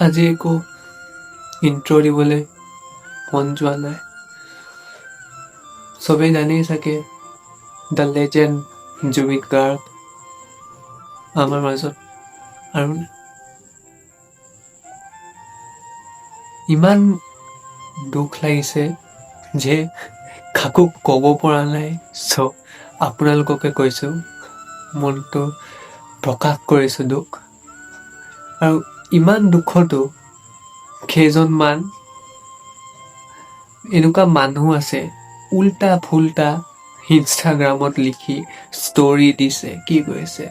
আজি একো ইণ্ট্ৰ' দিবলৈ মন যোৱা নাই। চবেই জানেই চাগে, the legend Zubeen Garg আমাৰ মাজত আৰু নাই। ইমান দুখ লাগিছে যে কাকো ক'ব পৰা নাই। চ' আপোনালোককে কৈছোঁ, মনটো প্ৰকাশ কৰিছোঁ দুখ। আৰু ইমান দুখতো কেইজনমান এনেকুৱা মানুহ আছে, উল্টা ফুল্টা ইনষ্টাগ্ৰামত লিখি ষ্টৰি দিছে। কি কৈছে?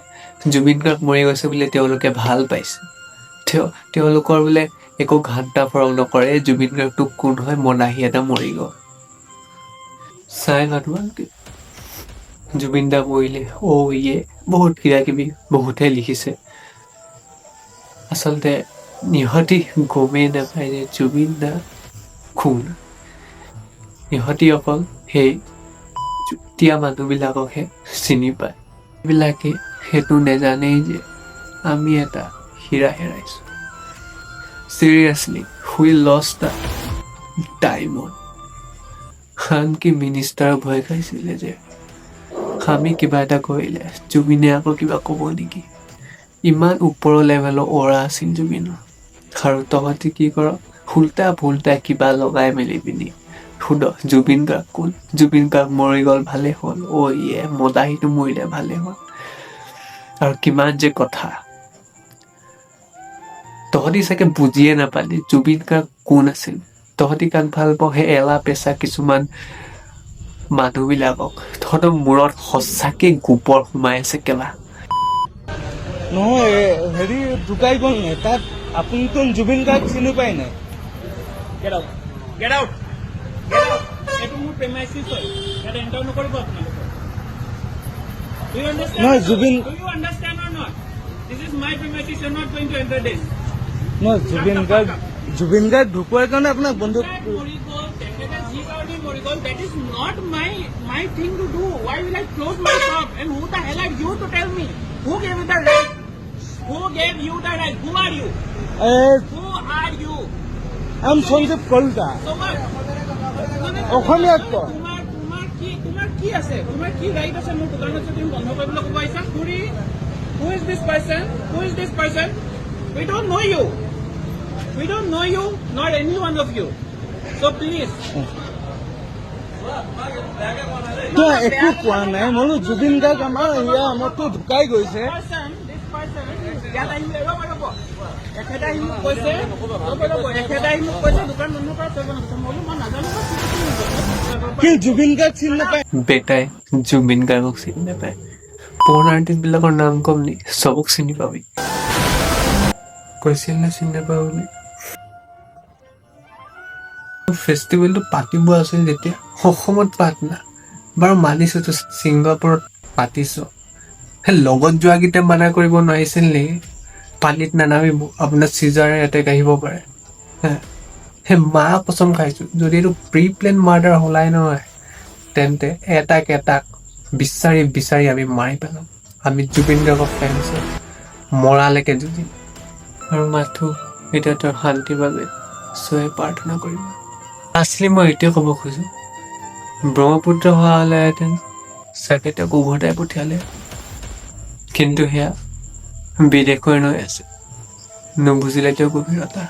জুবিন গাৰ্গ মৰি গৈছে বুলি তেওঁলোকে ভাল পাইছে। তেওঁলোকৰ বোলে একো ঘণ্টা ফৰক নকৰে, জুবিন গাৰ্গটো কোন হয়, মদাহী এটা মৰি গ'ল। চাই লোৱা তোমালোকে। জুবিন দা মৰিলে অ' ইয়ে বহুত কিবা কিবি বহুতে লিখিছে। আচলতে ইহঁতি গমেই নাপায় যে জুবিন দা কোন। ইহঁতি অকল সেই চুতীয়া মানুহবিলাককহে চিনি পায়। এইবিলাকে সেইটো নেজানেই যে আমি এটা হীৰা হেৰাইছোঁ। Seriously, we lost the diamond. আনকি মিনিষ্টাৰ ভয় খাইছিলে যে আমি কিবা এটা কৰিলে জুবিনে আকৌ কিবা ক'ব নেকি। ইমান ওপৰৰ লেভেলৰ অৰা আছিল জুবিনৰ। আৰু তহঁতি কি কৰ? উল্টা ফুল্টা কিবা লগাই মেলি পিনি সোধ, জুবিন গাৰ্গ কোন? জুবিন গাৰ্গ মৰি গ'ল, ভালেই হ'ল। অ' ইয়ে, মদাহীটো মৰিলে, ভালেই হ'ল। আৰু কিমান যে কথা। তহঁতি চাগে বুজিয়ে নাপালি জুবিন গাৰ্গ কোন আছিল। তহঁতি কাক ভাল পাওঁ? সেই এলা পেচা কিছুমান মানুহবিলাকক। তহঁতৰ মূৰত সঁচাকে গোবৰ সোমাই আছে কেলা। নহয়, হেৰি ঢুকাই গ'ল নাই তাত আপুনিতো জুবিন গাৰ্গ চিনি পাই নাই? Get out. Get out. Get out. এইটো মোৰ প্ৰেমাইচিছ হয়, ইয়াত এণ্টাৰ নকৰিব আপোনালোকে। Do you understand? নহয়, Zubeen- Do you understand or not? This is my premises. You're not going to enter this. নহয়, জুবিন গাৰ্গ ঢুকোৱাৰ কাৰণে আপোনাক বন্ধু মৰি গ'ল, তেখেতে যি কাৰণে মৰি গ'ল, that is not my thing to do. Why will I close my shop? And who the hell are you to tell me? Who gave you the right? Who gave you the right? Who are you? A Who are you? I am Sanjeev Kalita. So what? অসমীয়াত ক। তোমাৰ কি আছে? তোমাৰ কি right আছে মোৰ দোকানত যে তুমি বন্ধ কৰিবলৈ ক'ব আহিছা? খুৰী, who is this person? Who is this person? We don't know you. We don't know you, not any one of you. So please. তই একো কোৱা নাই। মই বোলো জুবিন গাৰ্গ আমাৰ ইয়াৰ আমাৰতো ঢুকাই গৈছে। Person, this person, ইয়াত আহি, ৰ'ব ৰ'ব, এখেতে আহি মোক কৈছে, ৰ'ব ৰ'ব, এখেতে আহি মোক কৈছে দোকান বন্ধ কৰা, তই বন্ধ কৰিছ। মই বোলো মই নাজানো, মই কি কি জুবিন গাৰ্গ চিনি নাপায়? বেটাই জুবিন গাৰ্গক চিনি নাপায়। পৰ্ণ আৰ্টিষ্ট বিলাকৰ নাম কম নি? চবক চিনি পাবি। কৈছিল নে চিনি নাপাওঁ বুলি? ফেষ্টিভেলটো পাতিব আছিল যেতিয়া অসমত পাত না। বাৰু মানিছো, তো ছিংগাপুৰত পাতিছ। সেই লগত যোৱাকেইটা মানা কৰিব নোৱাৰিছিল নেকি, পানীত নানামিব, আপোনাৰ চিজাৰ এটেক আহিব পাৰে? হে সেই মা কচম খাইছো, যদি এইটো প্ৰি প্লেন মাৰ্ডাৰ হ'লাই নহয়, তেন্তে এটাক এটাক বিচাৰি বিচাৰি আমি মাৰি পেলাম। আমি জুবিন গাৰ্গৰ ফেন্স, মৰালৈকে যুঁজিম। আৰু মাথো এতিয়া তেওঁৰ শান্তিৰ বাবে চবে প্ৰাৰ্থনা কৰিম। আচলি মই এইটোৱে ক'ব খোজো, ব্ৰহ্মপুত্ৰ হোৱা হ'লেহেঁতেন চাগে তেওঁক উভতাই পঠিয়ালে। কিন্তু সেয়া বিদেশৰ নৈ আছে, নুবুজিলে তেওঁ গভীৰতা।